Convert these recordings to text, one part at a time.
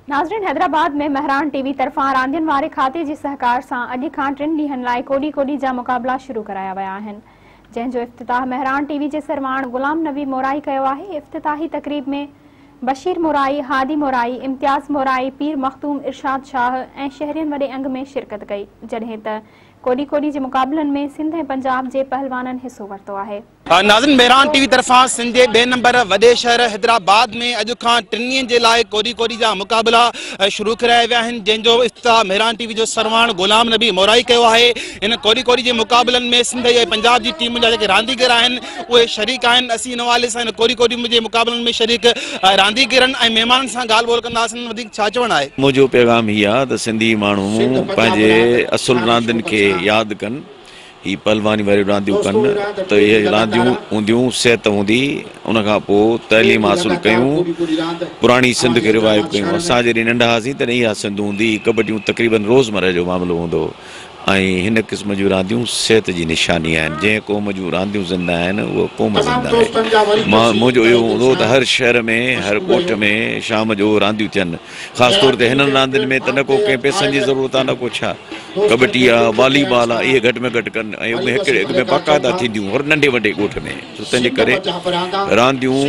नाज़रीन, हैदराबाद में मेहरान टीवी तरफां रांदियुनि वारे खाते जे सहकार सां अॼु खां 3 ॾींहनि लाइ कोॾी कोॾी जा मुक़ाबला शुरू कराया विया आहिनि, जंहिंजो इफ्तिताह मेहरान टीवी जे सरवाण गुलाम नबी मोराई कयो आहे। इफ्तिताही तक़रीब में बशीर मोराई, हादी मोराई, इम्तियाज़ मोराई, पीर मख़दूम इरशाद शाह ऐं शहरियुनि वॾे अंग में शिरकत कई, जॾहिं त कोॾी कोॾी जे मुक़ाबलनि में सिंध ऐं पंजाब जे पहलवाननि हिसो वरितो आहे। नाज़रीन, मेहरान टीवी तरफां सिंध जे ॿिए नंबर वॾे शहर हैदराबाद में अॼु खां 3 ॾींहनि जे लाइ कोॾी कोॾी जा मुक़ाबला शुरू कराया विया आहिनि, जंहिंजो इफ्तिताह मेहरान टीवी जो सरवाण गुलाम नबी मोराई कयो आहे। इन कोॾी कोॾी जे मुक़ाबलनि में सिंध ऐं पंजाब जी टीमुनि जा जेके रांदीगर आहिनि उहे शरीक आहिनि। असीं इन हवाले सां इन कोॾी कोॾी जे मुक़ाबलनि में शरीक रांदीगरनि ऐं महिमाननि सां ॻाल्हि ॿोल कंदासीं। वधीक छा चवणु आहे? मुंहिंजो पैगाम हीउ आहे त सिंधी माण्हू पंहिंजे असुल रांदियुनि खे यादि कनि, ही पहलवानी वारियूं रांदियूं कनि त इहे रांदियूं हूंदियूं, सिहत हूंदी, उन खां पोइ तइलीम हासिलु कयूं, पुराणी सिंध खे रिवाइव कयूं। असां जॾहिं नंढा हुआसीं तॾहिं इहा सिंध हूंदी, कबड्डियूं तक़रीबन रोज़मर्रा जो मामिलो हूंदो हो ऐं हिन क़िस्म जूं रांदियूं सिहत जी निशानी आहिनि। जंहिं क़ौम जूं रांदियूं ज़िंदा आहिनि उहा क़ौम ज़िंदा आहे। मां मुंहिंजो इहो हूंदो त हर शहर में, हर ॻोठ में शाम जो रांदियूं थियनि। ख़ासि तौर ते हिननि रांदियुनि में त न को कंहिं पैसनि जी ज़रूरत आहे न को छा, कबड्डी आहे, वॉलीबॉल आहे, इहे घटि में घटि कनि ऐं उहे हिकिड़े में बाक़ाइदा थींदियूं हर नंढे वॾे ॻोठ में। तंहिंजे करे रांदियूं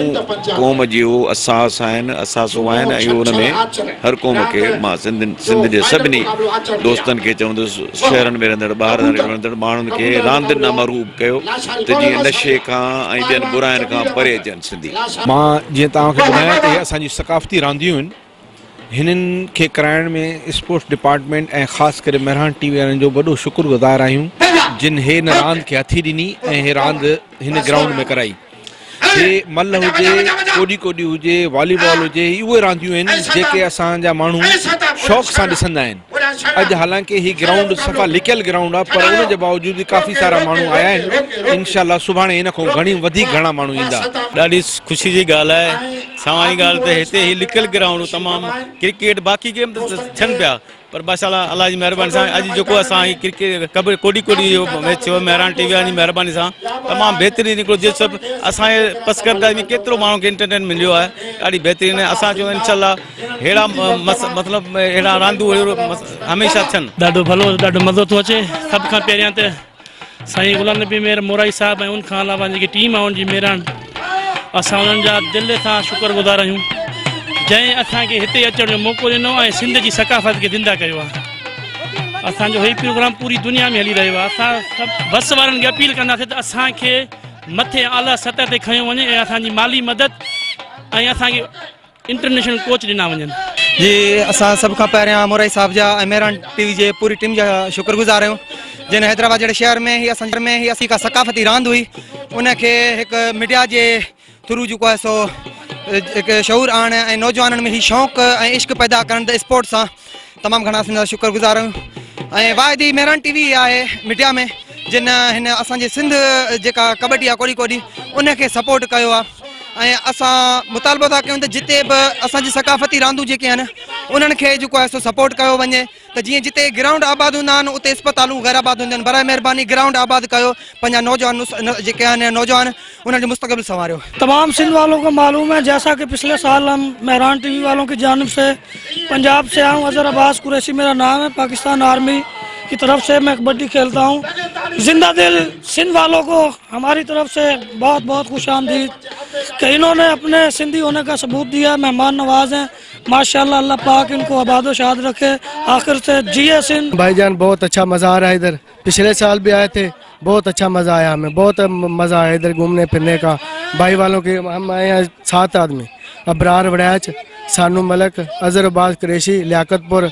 क़ौम जो असास आहिनि, असासो आहिनि ऐं उन में हर क़ौम खे मां सिंध जे सभिनी दोस्तनि खे चवंदुसि, शहरनि में रहंदड़, ॿाहिरि रहंदड़ माण्हुनि खे रांदियुनि ॾांहुं मरूब कयो त जीअं नशे खां ऐं ॿियनि बुराइनि खां परे अचनि सिंधी। मां जीअं तव्हांखे ॿुधायां त इहे असांजी सकाफ़ती रांदियूं आहिनि, हिननि खे कराइण में स्पोर्ट्स डिपार्टमेंट ऐं ख़ासि करे मेहरान टीवी वारनि जो वॾो शुक्रगुज़ार आहियूं, जिन हे हिन रांदि खे हथी ॾिनी ऐं हे रांदि हिन ग्राउंड में कराई। हे मल्ल हुजे, कोॾी कोॾी हुजे, वॉलीबॉल हुजे, उहे रांदियूं आहिनि जेके असांजा माण्हू शौक़ सां ॾिसंदा आहिनि। अॼु हालांकि ही ग्राउंड सफ़ा लिकियल ग्राउंड आहे, पर उन जे बावजूद बि काफ़ी सारा माण्हू आया आहिनि। इनशा सुभाणे हिन खां घणी वधीक घणा माण्हू ईंदा। ॾाढी ख़ुशी जी ॻाल्हि आहे। सवाई ॻाल्हि त हिते ही लिकियल ग्राउंड तमामु क्रिकेट बाक़ी गेम त थियनि पिया, पर माशाअल्लाह अलाह जी महिरबानी सां अॼु जेको असां क्रिकेट कबड्डी कोॾी कोॾी जो मैच थियो मेहरान टीवी वारनि जी महिरबानी सां तमामु बहितरीन हिकिड़ो जे सभु असांजे पसगर्दा में केतिरो माण्हू खे एंटरटेन मिलियो आहे, ॾाढी बहितरीन आहे। असां चयो इनशा अहिड़ा मतिलबु अहिड़ा रांदियूं हमेशह थियनि। ॾाढो भलो, ॾाढो मज़ो थो अचे। सभ खां पहिरियां त साईं गुलाम नबी मेर मोराई साहिबु ऐं उन खां अलावा जेकी टीम आहे उनजी मेहरान, असां उन्हनि जा दिलि सां शुक्रगुज़ार आहियूं जंहिं असांखे हिते अचण जो मौक़ो ॾिनो ऐं सिंध जी सकाफ़त खे ज़िंदा कयो आहे। असांजो ही प्रोग्राम पूरी दुनिया में हली रहियो आहे। असां सभु बस वारनि खे अपील कंदासीं त असांखे मथे आला सतह ते खयो वञे ऐं असांजी माली मदद ऐं असांखे इंटरनेशनल कोच ॾिना वञनि। जी, असां सभ खां पहिरियां मोराई साहिब जा ऐं मेहरान टीवी जे पूरी टीम जा शुक्रगुज़ार आहियूं, जिन हैदराबाद जहिड़े शहर में ही असां में ही असीं का सकाफ़ती रांदि हुई उनखे हिकु मीडिया जे थ्रू जेको आहे सो हिकु शऊर आणण ऐं नौजवाननि में ही शौक़ु ऐं इश्क पैदा करणु त स्पोर्ट्स सां तमामु घणा असां शुक्रगुज़ार आहियूं। ऐं वाहिदी मेहरान टीवी आहे मीडिया में जिन हिन असांजे सिंध जेका कबड्डी आहे कोॾी कोॾी उनखे सपोर्ट कयो आहे। ऐं असां मुतालबो था कयूं त जिते बि असांजी सकाफ़ती रांदियूं जेके आहिनि उन्हनि खे जेको आहे सो सपोर्ट कयो वञे त जीअं जिते ग्राउंड आबाद हूंदा आहिनि उते अस्पतालूं ग़ैर आबाद हूंदियूं आहिनि। बराए महिरबानी ग्राउंड आबाद कयो, पंहिंजा नौजवान जेके आहिनि नौजवान उन्हनि जो मुस्तक़बिल संवारियो। तमाम सिंध वालों को मालूम है, जैसा कि पिछले साल हम मेहरान टीवी वालों की जानिब से पंजाब से आया हूँ, अजहर अब्बास कुरैशी मेरा नाम है, पाकिस्तान आर्मी की तरफ से मैं कबड्डी खेलता हूँ। जिंदा दिल सिंध वालों को हमारी तरफ से बहुत बहुत खुश आमदीद कि इन्होंने अपने सिंधी होने का सबूत दिया, मेहमान नवाज हैं माशाअल्लाह, अल्लाह पाक इनको आबाद शाद रखे। आखिर से जिए सिंध। भाईजान बहुत अच्छा मज़ा आ रहा है इधर, पिछले साल भी आए थे, बहुत अच्छा मज़ा आया हमें, बहुत मज़ा आया इधर घूमने फिरने का। भाई वालों के हम आए हैं 7 आदमी, अबरार वड़ैच, सानू मलक, अजहर अब्बास कुरैशी, लियाकतपुर।